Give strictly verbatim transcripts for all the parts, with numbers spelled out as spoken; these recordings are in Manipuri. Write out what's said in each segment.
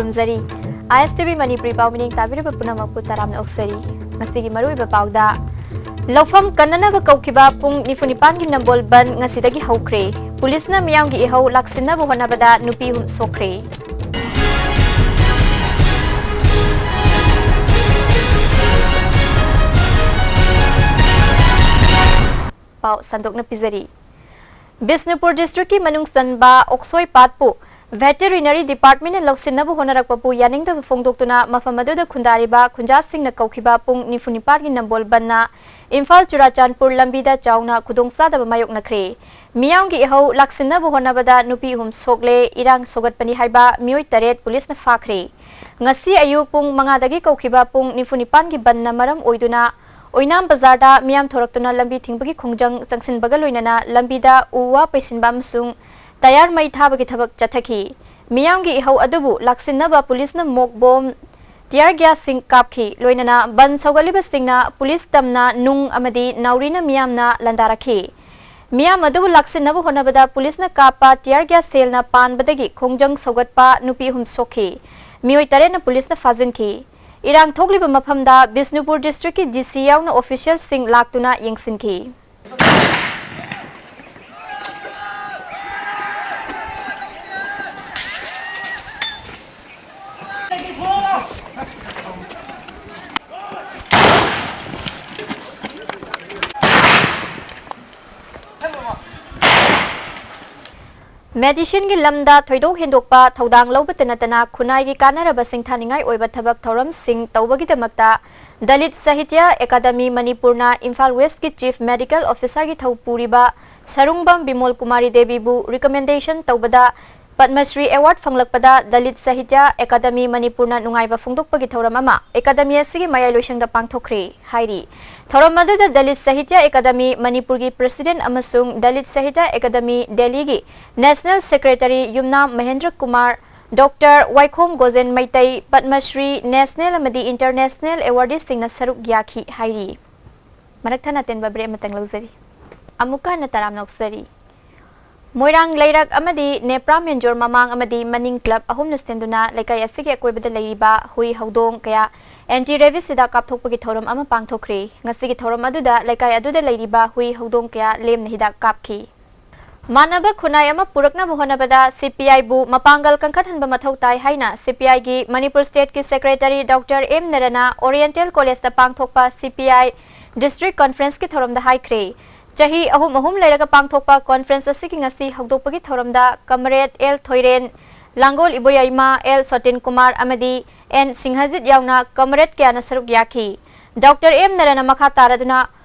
ꯈꯨꯔꯨꯝꯖꯔꯤ꯫ ꯑꯥꯏ ꯑꯦꯁ ꯇꯤ ꯚꯤ ꯃꯅꯤꯄꯨꯔꯤ ꯄꯥꯎ ꯃꯤꯠꯌꯦꯡ ꯇꯥꯕꯤꯔꯤꯕ ꯄꯨꯝꯅꯃꯛꯄꯨ ꯇꯔꯥꯝꯅ ꯑꯣꯛꯆꯔꯤ꯫ ꯉꯁꯤꯒꯤ ꯃꯔꯨꯑꯣꯏꯕ ꯄꯥꯎꯗ, ꯂꯧꯐꯝ ꯀꯟꯅꯅꯕ ꯀꯧꯈꯤꯕ ꯄꯨꯡ ꯅꯤꯐꯨ ꯅꯤꯄꯥꯟꯒꯤ ꯅꯝꯕꯣꯜ ꯕꯟ ꯉꯁꯤꯗꯒꯤ ꯍꯧꯈ꯭ꯔꯦ꯫ ꯄꯨꯂꯤꯁꯅ ꯃꯤꯌꯥꯝꯒꯤ ꯏꯍꯧ ꯂꯥꯛꯁꯤꯟꯅꯕ ꯍꯣꯠꯅꯕꯗ ꯅꯨꯄꯤ ꯑꯍꯨꯝ ꯁꯣꯛꯈ꯭ꯔꯦ꯫ ꯄꯥꯎ ꯁꯟꯗꯣꯛꯅ ꯄꯤꯖꯔꯤ꯫ ꯕꯤꯁꯅꯨꯄꯨꯔ ꯗꯤꯁꯇ꯭ꯔꯤꯛꯀꯤ ꯃꯅꯨꯡ ꯆꯟꯕ ꯑꯣꯛꯁꯣꯏ ꯄꯥꯠꯄꯨ ꯚꯦꯇꯦꯔꯤꯅꯔꯤ ꯗꯤꯄꯥꯔꯠꯃꯦꯟꯅ ꯂꯧꯁꯤꯟꯅꯕ ꯍꯣꯠꯅꯔꯛꯄꯕꯨ ꯌꯥꯅꯤꯡꯗꯕ ꯐꯣꯡꯗꯣꯛꯇꯨꯅ ꯃꯐꯝ ꯑꯗꯨꯗ ꯈꯨꯟꯗꯥꯔꯤꯕ ꯈꯨꯟꯖꯥꯁꯤꯡꯅ ꯀꯧꯈꯤꯕ ꯄꯨꯡ ꯅꯤꯐꯨ ꯅꯤꯄꯥꯟꯒꯤ ꯅꯝꯕꯣꯜ ꯕꯟꯅ ꯏꯝꯐꯥꯜ ꯆꯨꯔꯥꯆꯥꯟꯄꯨꯔ ꯂꯝꯕꯤꯗ ꯆꯥꯎꯅ ꯈꯨꯗꯣꯡꯆꯥꯗꯕ ꯃꯥꯌꯣꯛꯅꯈ꯭ꯔꯦ꯫ ꯃꯤꯌꯥꯝꯒꯤ ꯏꯍꯧ ꯂꯥꯛꯁꯤꯟꯅꯕ ꯍꯣꯠꯅꯕꯗ ꯅꯨꯄꯤ ꯑꯍꯨꯝ ꯁꯣꯛꯂꯦ, ꯏꯔꯥꯡ ꯁꯧꯒꯠꯄꯅꯤ ꯍꯥꯏꯕ ꯃꯤꯑꯣꯏ ꯇꯔꯦꯠ ꯄꯨꯂꯤꯁꯅ ꯐꯥꯈ꯭ꯔꯦ꯫ ꯉꯁꯤ ꯑꯌꯨꯛ ꯄꯨꯡ ꯃꯉꯥꯗꯒꯤ ꯀꯧꯈꯤꯕ ꯄꯨꯡ ꯅꯤꯐꯨ ꯅꯤꯄꯥꯟꯒꯤ ꯕꯟꯅ ꯃꯔꯝ ꯑꯣꯏꯗꯨꯅ ꯑꯣꯏꯅꯥꯝ ꯕꯖꯥꯔꯗ ꯃꯤꯌꯥꯝ ꯊꯣꯔꯛꯇꯨꯅ ꯂꯝꯕꯤ ꯊꯤꯡꯕꯒꯤ ꯈꯣꯡꯖꯪ ꯆꯪꯁꯤꯟꯕꯒ ꯂꯣꯏꯅꯅ ꯂꯝꯕꯤꯗ ꯎ ꯋꯥ ꯄꯩꯁꯤꯟꯕ ꯑꯃꯁꯨꯡ ꯇꯌꯥꯔ ꯃꯩ ꯊꯥꯕꯒꯤ ꯊꯕꯛ ꯆꯠꯊꯈꯤ꯫ ꯃꯤꯌꯥꯝꯒꯤ ꯏꯍꯧ ꯑꯗꯨꯕꯨ ꯂꯥꯛꯁꯤꯟꯅꯕ ꯄꯨꯂꯤꯁꯅ ꯃꯣꯛ ꯕꯣꯝ, ꯇꯤꯌꯥꯔ ꯒ꯭ꯌꯥꯁꯁꯤꯡ ꯀꯥꯞꯈꯤ꯫ ꯂꯣꯏꯅꯅ ꯕꯟ ꯁꯧꯒꯠꯂꯤꯕꯁꯤꯡꯅ ꯄꯨꯂꯤꯁ ꯇꯝꯅ ꯅꯨꯡ ꯑꯃꯗꯤ ꯅꯥꯎꯔꯤꯅ ꯃꯤꯌꯥꯝꯅ ꯂꯥꯟꯗꯥꯔꯛꯈꯤ꯫ ꯃꯤꯌꯥꯝ ꯑꯗꯨꯕꯨ ꯂꯥꯛꯁꯤꯟꯅꯕ ꯍꯣꯠꯅꯕꯗ ꯄꯨꯂꯤꯁꯅ ꯀꯥꯞꯄ ꯇꯤꯌꯥꯔ ꯒ꯭ꯌꯥꯁ ꯁꯦꯜꯅ ꯄꯥꯟꯕꯗꯒꯤ ꯈꯣꯡꯖꯪ ꯁꯧꯒꯠꯄ ꯅꯨꯄꯤ ꯑꯍꯨꯝ ꯁꯣꯛꯈꯤ꯫ ꯃꯤꯑꯣꯏ ꯇꯔꯦꯠꯅ ꯄꯨꯂꯤꯁꯅ ꯐꯥꯖꯤꯟꯈꯤ꯫ ꯏꯔꯥꯡ ꯊꯣꯛꯂꯤꯕ ꯃꯐꯝꯗ ꯕꯤꯁꯅꯨꯄꯨꯔ ꯗꯤꯁꯇ꯭ꯔꯤꯛꯀꯤ ꯗꯤ ꯁꯤ ꯌꯥꯎꯅ ꯑꯣꯐꯤꯁꯤꯌꯦꯜꯁꯤꯡ ꯂꯥꯛꯇꯨꯅ ꯌꯦꯡꯁꯤꯟꯈꯤ꯫ ꯃꯦꯗꯤꯁꯤꯟꯒꯤ ꯂꯝꯗ ꯊꯣꯏꯗꯣꯛ ꯍꯦꯟꯗꯣꯛꯄ ꯊꯧꯗꯥꯡ ꯂꯧꯕꯇ ꯅꯠꯇꯅ ꯈꯨꯟꯅꯥꯏꯒꯤ ꯀꯥꯟꯅꯔꯕ ꯁꯤꯡꯊꯥꯅꯤꯡꯉꯥꯏ ꯑꯣꯏꯕ ꯊꯕꯛ ꯊꯧꯔꯝꯁꯤꯡ ꯇꯧꯕꯒꯤꯗꯃꯛꯇ ꯗꯂꯤꯠ ꯁꯥꯍꯤꯇ꯭ꯌ ꯑꯦꯀꯥꯗꯃꯤ ꯃꯅꯤꯄꯨꯔꯅ ꯏꯝꯐꯥꯜ ꯋꯦꯁꯀꯤ ꯆꯤꯐ ꯃꯦꯗꯤꯀꯦꯜ ꯑꯣꯐꯤꯁꯥꯔꯒꯤ ꯊꯧ ꯄꯨꯔꯤꯕ ꯁꯔꯨꯡꯕꯝ ꯕꯤꯃꯣꯜ ꯀꯨꯃꯥꯔꯤ ꯗꯦꯕꯤꯕꯨ ꯔꯤꯀꯃꯦꯟꯗꯦꯁꯟ ꯇꯧꯕꯗ ꯄꯗꯃꯁ꯭ꯔꯤ ꯑꯦꯋꯥꯔꯗ ꯐꯪꯂꯛꯄꯗ ꯗꯂꯤꯠ ꯁꯥꯍꯤꯇ꯭ꯌ ꯑꯦꯀꯥꯗꯃꯤ ꯃꯅꯤꯄꯨꯔꯅ ꯅꯨꯡꯉꯥꯏꯕ ꯐꯣꯡꯗꯣꯛꯄꯒꯤ ꯊꯧꯔꯝ ꯑꯃ ꯑꯦꯀꯥꯗꯃꯤ ꯑꯁꯤꯒꯤ ꯃꯌꯥꯏ ꯂꯣꯏꯁꯪꯗ ꯄꯥꯡꯊꯣꯛꯈ꯭ꯔꯦ ꯍꯥꯏꯔꯤ꯫ ꯊꯧꯔꯝ ꯑꯗꯨꯗ ꯗꯂꯤꯠ ꯁꯥꯍꯤꯇ꯭ꯌ ꯑꯦꯀꯥꯗꯃꯤ ꯃꯅꯤꯄꯨꯔꯒꯤ ꯄ꯭ꯔꯁꯤꯗꯦꯟꯠ ꯑꯃꯁꯨꯡ ꯗꯂꯤꯠ ꯁꯥꯍꯤꯇ꯭ꯌ ꯑꯦꯀꯥꯗꯃꯤ ꯗꯦꯜꯂꯤꯒꯤ ꯅꯦꯁꯅꯦꯜ ꯁꯦꯀ꯭ꯔꯦꯇꯔꯤ ꯌꯨꯝꯅꯥꯝ ꯃꯍꯦꯟꯗ꯭ꯔ ꯀꯨꯃꯥꯔ, ꯗꯣꯛꯇꯔ ꯋꯥꯏꯈꯣꯝ ꯒꯣꯖꯦꯟ ꯃꯩꯇꯩ, ꯄꯗꯃꯁ꯭ꯔꯤ, ꯅꯦꯁꯅꯦꯜ ꯑꯃꯗꯤ ꯏꯟꯇꯔꯅꯦꯁꯅꯦꯜ ꯑꯦꯋꯥꯔꯗꯤꯁꯁꯤꯡꯅ ꯁꯔꯨꯛ ꯌꯥꯈꯤ ꯍꯥꯏꯔꯤ꯫ ꯃꯔꯛ ꯊꯠꯅ ꯑꯇꯦꯟꯕ ꯕ꯭ꯔꯦꯛ ꯑꯃꯇꯪ ꯂꯧꯖꯔꯤ꯫ ꯑꯃꯨꯛꯀ ꯍꯟꯅ ꯇꯔꯥꯝꯅ ꯑꯣꯛꯆꯔꯤ꯫ ꯃꯣꯏꯔꯥꯡ ꯂꯩꯔꯛ ꯑꯃꯗꯤ ꯅꯦꯄ꯭ꯔꯥ ꯃꯦꯟꯖꯣꯔ ꯃꯃꯥꯡ ꯑꯃꯗꯤ ꯃꯅꯤꯡ ꯀ꯭ꯂꯕ ꯑꯍꯨꯝꯅ ꯁꯤꯟꯗꯨꯅ ꯂꯩꯀꯥꯏ ꯑꯁꯤꯒꯤ ꯑꯀꯣꯏꯕꯗ ꯂꯩꯔꯤꯕ ꯍꯨꯏ ꯍꯧꯗꯣꯡ ꯀꯌꯥ ꯑꯦꯟꯇꯤ ꯔꯦꯕꯤꯁ ꯍꯤꯗꯥꯛ ꯀꯥꯞꯊꯣꯛꯄꯒꯤ ꯊꯧꯔꯝ ꯑꯃ ꯄꯥꯡꯊꯣꯛꯈ꯭ꯔꯦ꯫ ꯉꯁꯤꯒꯤ ꯊꯧꯔꯝ ꯑꯗꯨꯗ ꯂꯩꯀꯥꯏ ꯑꯗꯨꯗ ꯂꯩꯔꯤꯕ ꯍꯨꯏ ꯍꯧꯗꯣꯡ ꯀꯌꯥ ꯂꯦꯝꯅ ꯍꯤꯗꯥꯛ ꯀꯥꯞꯈꯤ꯫ ꯃꯥꯟꯅꯕ ꯈꯨꯟꯅꯥꯏ ꯑꯃ ꯄꯨꯔꯛꯅꯕ ꯍꯣꯠꯅꯕꯗ ꯁꯤ ꯄꯤ ꯑꯥꯏꯕꯨ ꯃꯄꯥꯡꯒꯜ ꯀꯟꯈꯠꯍꯟꯕ ꯃꯊꯧ ꯇꯥꯏ ꯍꯥꯏꯅ ꯁꯤ ꯄꯤ ꯑꯥꯏꯒꯤ ꯃꯅꯤꯄꯨꯔ ꯁ꯭ꯇꯦꯠꯀꯤ ꯁꯦꯀ꯭ꯔꯦꯇꯔꯤ ꯗꯣꯛꯇꯔ ꯑꯦꯝ ꯅꯔꯅ ꯑꯣꯔꯤꯌꯦꯟꯇꯦꯜ ꯀꯣꯂꯦꯖꯇ ꯄꯥꯡꯊꯣꯛꯄ ꯁꯤ ꯄꯤ ꯑꯥꯏ ꯗꯤꯁꯇ꯭ꯔꯤꯛ ꯀꯣꯟꯐ꯭ꯔꯦꯟꯁꯀꯤ ꯊꯧꯔꯝꯗ ꯍꯥꯏꯈ꯭ꯔꯦ꯫ ꯆꯍꯤ ꯑꯍꯨꯝ ꯑꯍꯨꯝ ꯂꯩꯔꯒ ꯄꯥꯡꯊꯣꯛꯄ ꯀꯣꯟꯐ꯭ꯔꯦꯟꯁ ꯑꯁꯤꯒꯤ ꯉꯁꯤ ꯍꯧꯗꯣꯛꯄꯒꯤ ꯊꯧꯔꯝꯗ ꯀꯃꯔꯦꯗ ꯑꯦꯜ ꯊꯣꯏꯔꯦꯟ, ꯂꯥꯡꯒꯣꯜ ꯏꯕꯣꯌꯥꯏꯃ ꯑꯦꯜ ꯁꯣꯇꯤꯟ ꯀꯨꯃꯥꯔ ꯑꯃꯗꯤ ꯑꯦꯟ ꯁꯤꯡꯍꯖꯤꯠ ꯌꯥꯎꯅ ꯀꯃꯔꯦꯗ ꯀꯌꯥꯅ ꯁꯔꯨꯛ ꯌꯥꯈꯤ꯫ ꯗꯣꯛꯇꯔ ꯑꯦꯝ ꯅꯔꯅ ꯃꯈꯥ ꯇꯥꯔꯗꯨꯅ,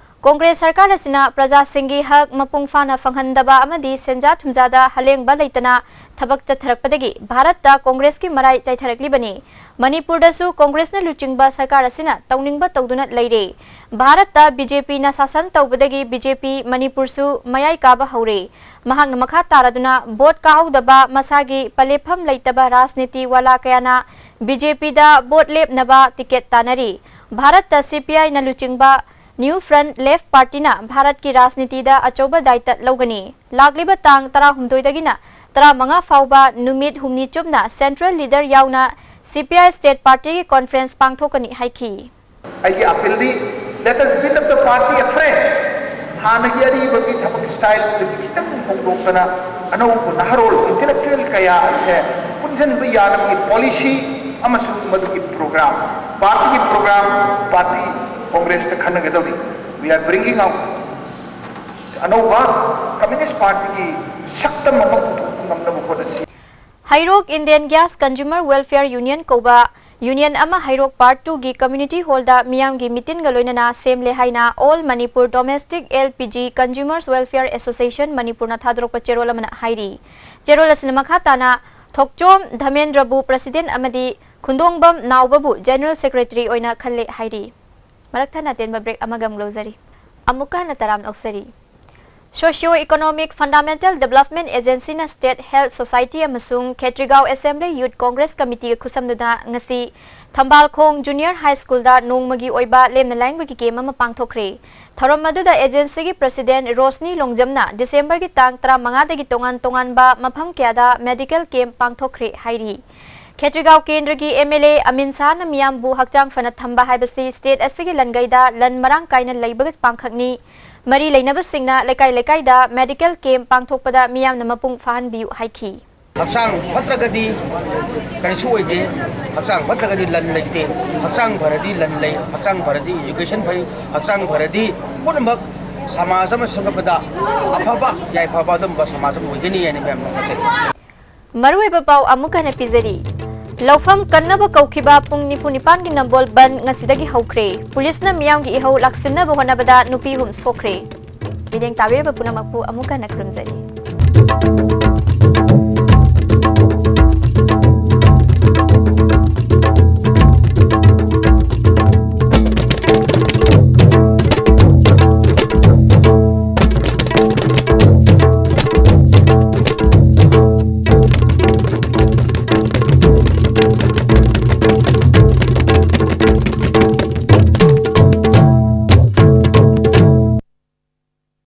ꯀꯣꯡꯒ꯭ꯔꯦꯁ ꯁꯔꯀꯥꯔ ꯑꯁꯤꯅ ꯄ꯭ꯔꯖꯥꯁꯤꯡꯒꯤ ꯍꯛ ꯃꯄꯨꯡ ꯐꯥꯅ ꯐꯪꯍꯟꯗꯕ ꯑꯃꯗꯤ ꯁꯦꯟꯖꯥ ꯊꯨꯝꯖꯥꯗ ꯍꯂꯦꯡꯕ ꯂꯩꯇꯅ ꯊꯕꯛ ꯆꯠꯊꯔꯛꯄꯗꯒꯤ ꯚꯥꯔꯠꯇ ꯀꯣꯡꯒ꯭ꯔꯦꯁꯀꯤ ꯃꯔꯥꯏ ꯆꯥꯏꯊꯔꯛꯂꯤꯕꯅꯤ꯫ ꯃꯅꯤꯄꯨꯔꯗꯁꯨ ꯀꯣꯡꯒ꯭ꯔꯦꯁꯅ ꯂꯨꯆꯤꯡꯕ ꯁꯔꯀꯥꯔ ꯑꯁꯤꯅ ꯇꯧꯅꯤꯡꯕ ꯇꯧꯗꯨꯅ ꯂꯩꯔꯦ꯫ ꯚꯥꯔꯠꯇ ꯕꯤ ꯖꯦ ꯄꯤꯅ ꯁꯥꯁꯟ ꯇꯧꯕꯗꯒꯤ ꯕꯤ ꯖꯦ ꯄꯤ ꯃꯅꯤꯄꯨꯔꯁꯨ ꯃꯌꯥꯏ ꯀꯥꯕ ꯍꯧꯔꯦ꯫ ꯃꯍꯥꯛꯅ ꯃꯈꯥ ꯇꯥꯔꯗꯨꯅ, ꯚꯣꯠ ꯀꯥꯍꯧꯗꯕ ꯃꯁꯥꯒꯤ ꯄꯂꯦꯞꯐꯝ ꯂꯩꯇꯕ ꯔꯥꯖꯅꯤꯇꯤ ꯋꯥꯂꯥ ꯀꯌꯥꯅ ꯕꯤ ꯖꯦ ꯄꯤꯗ ꯚꯣꯠ ꯂꯦꯞꯅꯕ ꯇꯤꯀꯦꯠ ꯇꯥꯅꯔꯤ꯫ ꯚꯥꯔꯠꯇ ꯁꯤ ꯄꯤ ꯑꯥꯏꯅ ꯂꯨꯆꯤꯡꯕ ꯅ꯭ꯌꯨ ꯐ꯭ꯔꯟꯠ ꯂꯦꯐ ꯄꯥꯔꯇꯤꯅ ꯚꯥꯔꯠꯀꯤ ꯔꯥꯖꯅꯤꯇꯤꯗ ꯑꯆꯧꯕ ꯗꯥꯏꯇꯠ ꯂꯧꯒꯅꯤ꯫ ꯂꯥꯛꯂꯤꯕ ꯇꯥꯡ ꯇꯔꯥꯍꯨꯝꯗꯣꯏꯗꯒꯤꯅ ꯇꯔꯥꯃꯉꯥ ꯐꯥꯎꯕ ꯅꯨꯃꯤꯠ ꯍꯨꯝꯅꯤ ꯆꯨꯞꯅ ꯁꯦꯟꯇ꯭ꯔꯦꯜ ꯂꯤꯗꯔ ꯌꯥꯎꯅ ꯁꯤ ꯄꯤ ꯑꯥꯏ ꯁ꯭ꯇꯦꯠ ꯄꯥꯔꯇꯤꯒꯤ ꯀꯣꯟꯐ꯭ꯔꯦꯟꯁ ꯄꯥꯡꯊꯣꯛꯀꯅꯤ ꯍꯥꯏꯈꯤ꯫ ꯑꯩꯒꯤ appeal D, let us build up the party afresh. ꯍꯥꯟꯅꯒꯤ ꯑꯔꯤꯕꯒꯤ ꯊꯕꯛ ꯁ꯭ꯇꯥꯏꯜꯗꯒꯤ ꯈꯤꯇꯪ ꯍꯣꯡꯗꯣꯛꯇꯅ ꯑꯅꯧꯕ ꯅꯍꯥꯔꯣꯜ intellectual ꯀꯌꯥ ꯑꯁꯦ ꯄꯨꯟꯁꯤꯟꯕ ꯌꯥꯅꯕꯒꯤ ꯄꯣꯂꯤꯁꯤ ꯑꯃꯁꯨꯡ ꯃꯗꯨꯒꯤ ꯄ꯭ꯔꯣꯒ꯭ꯔꯥꯝ, ꯄꯥꯔꯇꯤꯒꯤ ꯄ꯭ꯔꯣꯒ꯭ꯔꯥꯝ ꯄꯥꯔꯇꯤ ꯀꯣꯡꯒ꯭ꯔꯦꯁꯇ ꯈꯟꯅꯒꯗꯧꯔꯤ꯫ We are bringing out ꯑꯅꯧꯕ ꯀꯝꯌꯨꯅꯤꯁ ꯄꯥꯔꯇꯤꯒꯤ ꯁꯛꯇꯝ ꯑꯃ ꯄꯨꯊꯣꯛꯄ ꯉꯝꯅꯕ ꯍꯣꯠꯅꯁꯤ꯫ ꯍꯩꯔꯣꯛ Indian Gas Consumer Welfare Union ꯀꯧꯕ ꯌꯨꯅꯤꯌꯟ ꯑꯃ ꯍꯩꯔꯣꯛ ꯄꯥꯔꯠ ꯇꯨꯒꯤ ꯀꯝꯃ꯭ꯌꯨꯅꯤꯇꯤ ꯍꯣꯜꯗ ꯃꯤꯌꯥꯝꯒꯤ ꯃꯤꯇꯤꯟꯒ ꯂꯣꯏꯅꯅ ꯁꯦꯝꯂꯦ ꯍꯥꯏꯅ All Manipur Domestic L P G Consumers Welfare Association ꯃꯅꯤꯄꯨꯔꯅ ꯊꯥꯗꯣꯔꯛꯄ ꯆꯦꯔꯣꯜ ꯑꯃꯅ ꯍꯥꯏꯔꯤ꯫ ꯆꯦꯔꯣꯜ ꯑꯁꯤꯅ ꯃꯈꯥ ꯇꯥꯅ ꯊꯣꯛꯆꯣꯝ ꯙꯃꯦꯟꯗ꯭ꯔꯕꯨ ꯄ꯭ꯔꯁꯤꯗꯦꯟꯠ ꯑꯃꯗꯤ ꯈꯨꯟꯗꯣꯡꯕꯝ ꯅꯥꯎꯕꯕꯨ ꯖꯦꯅꯔꯦꯜ ꯁꯦꯀ꯭ꯔꯦꯇꯔꯤ ꯑꯣꯏꯅ ꯈꯜꯂꯦ ꯍꯥꯏꯔꯤ꯫ ꯃꯔꯛ ꯊꯠꯅ ꯑꯇꯦꯟꯕ ꯕ꯭ꯔꯦꯛ ꯑꯃꯒ ꯑꯃꯨꯛ ꯂꯧꯖꯔꯤ꯫ ꯑꯃꯨꯛꯀ ꯍꯟꯅ ꯇꯔꯥꯝꯅ ꯑꯣꯛꯆꯔꯤ꯫ Socio Economic Fundamental Development Agencyꯅ State Health Society ꯑꯃꯁꯨꯡ ꯈꯦꯇ꯭ꯔꯤꯒꯥꯎ Assembly Youth Congress Committeeꯒ ꯈꯨꯠꯁꯝꯗꯨꯅ ꯉꯁꯤ ꯊꯝꯕꯥꯜꯈꯣꯡ Junior High Schoolꯗ ꯅꯣꯡꯃꯒꯤ ꯑꯣꯏꯕ ꯂꯦꯝꯅ ꯂꯥꯏꯌꯦꯡꯕꯒꯤ camp ꯑꯃ ꯄꯥꯡꯊꯣꯛꯈ꯭ꯔꯦ꯫ ꯊꯧꯔꯝ ꯑꯗꯨꯗ agencyꯒꯤ president ꯔꯣꯁꯅꯤ ꯂꯣꯡꯖꯝꯅ Decemberꯒꯤ ꯇꯥꯡ ꯇꯔꯥꯃꯉꯥꯗꯒꯤ ꯇꯣꯉꯥꯟ ꯇꯣꯉꯥꯟꯕ ꯃꯐꯝ ꯀꯌꯥꯗ medical camp ꯄꯥꯡꯊꯣꯛꯈ꯭ꯔꯦ ꯍꯥꯏꯔꯤ꯫ ꯈꯦꯇ꯭ꯔꯤꯒꯥꯎ ꯀꯦꯟꯗ꯭ꯔꯒꯤ MLA ꯑꯃꯤꯟ ꯁꯥꯍꯅ ꯃꯤꯌꯥꯝꯕꯨ ꯍꯛꯆꯥꯡ ꯐꯅ ꯊꯝꯕ ꯍꯥꯏꯕꯁꯤ state ꯑꯁꯤꯒꯤ ꯂꯟꯒꯩꯗ ꯂꯟ ꯃꯔꯥꯡ ꯀꯥꯏꯅ ꯂꯩꯕꯒ ꯄꯥꯡꯈꯛꯅꯤ꯫ ꯃꯔꯤ ꯂꯩꯅꯕꯁꯤꯡꯅ ꯂꯩꯀꯥꯏ ꯂꯩꯀꯥꯏꯗ medical camp ꯄꯥꯡꯊꯣꯛꯄꯗ ꯃꯤꯌꯥꯝꯅ ꯃꯄꯨꯡ ꯐꯥꯍꯟꯕꯤꯌꯨ ꯍꯥꯏꯈꯤ꯫ ꯍꯛꯆꯥꯡ ꯐꯠꯇ꯭ꯔꯒꯗꯤ ꯀꯔꯤꯁꯨ ꯑꯣꯏꯗꯦ꯫ ꯍꯛꯆꯥꯡ ꯐꯠꯇ꯭ꯔꯒꯗꯤ ꯂꯟ ꯂꯩꯇꯦ꯫ ꯍꯛꯆꯥꯡ ꯐꯔꯗꯤ ꯂꯟ ꯂꯩ꯫ ꯍꯛꯆꯥꯡ ꯐꯔꯗꯤ education ꯐꯩ꯫ ꯍꯛꯆꯥꯡ ꯐꯔꯗꯤ ꯄꯨꯝꯅꯃꯛ ꯁꯃꯥꯖ ꯑꯃ ꯁꯦꯝꯒꯠꯄꯗ ꯑꯐꯕ ꯌꯥꯏꯐꯕ ꯑꯗꯨꯝꯕ ꯁꯃꯥꯖ ꯑꯃ ꯑꯣꯏꯒꯅꯤ ꯍꯥꯏꯅ ꯃꯌꯥꯝꯅ ꯍꯥꯏꯖꯔꯤ꯫ ꯃꯔꯨꯑꯣꯏꯕ ꯄꯥꯎ ꯑꯃꯨꯛ ꯍꯟꯅ ꯄꯤꯖꯔꯤ꯫ ꯂꯧꯐꯝ ꯀꯟꯅꯕ ꯀꯧꯈꯤꯕ ꯄꯨꯡ ꯅꯤꯐꯨ ꯅꯤꯄꯥꯟꯒꯤ ꯅꯝꯕꯣꯜ ꯕꯟ ꯉꯁꯤꯗꯒꯤ ꯍꯧꯈ꯭ꯔꯦ꯫ ꯄꯨꯂꯤꯁꯅ ꯃꯤꯌꯥꯝꯒꯤ ꯏꯍꯧ ꯂꯥꯛꯁꯤꯟꯅꯕ ꯍꯣꯠꯅꯕꯗ ꯅꯨꯄꯤ ꯑꯍꯨꯝ ꯁꯣꯛꯈ꯭ꯔꯦ꯫ ꯃꯤꯠꯌꯦꯡ ꯇꯥꯕꯤꯔꯤꯕ ꯄꯨꯝꯅꯃꯛꯄꯨ ꯑꯃꯨꯛ ꯍꯟꯅ ꯈꯨꯔꯨꯝꯖꯔꯤ꯫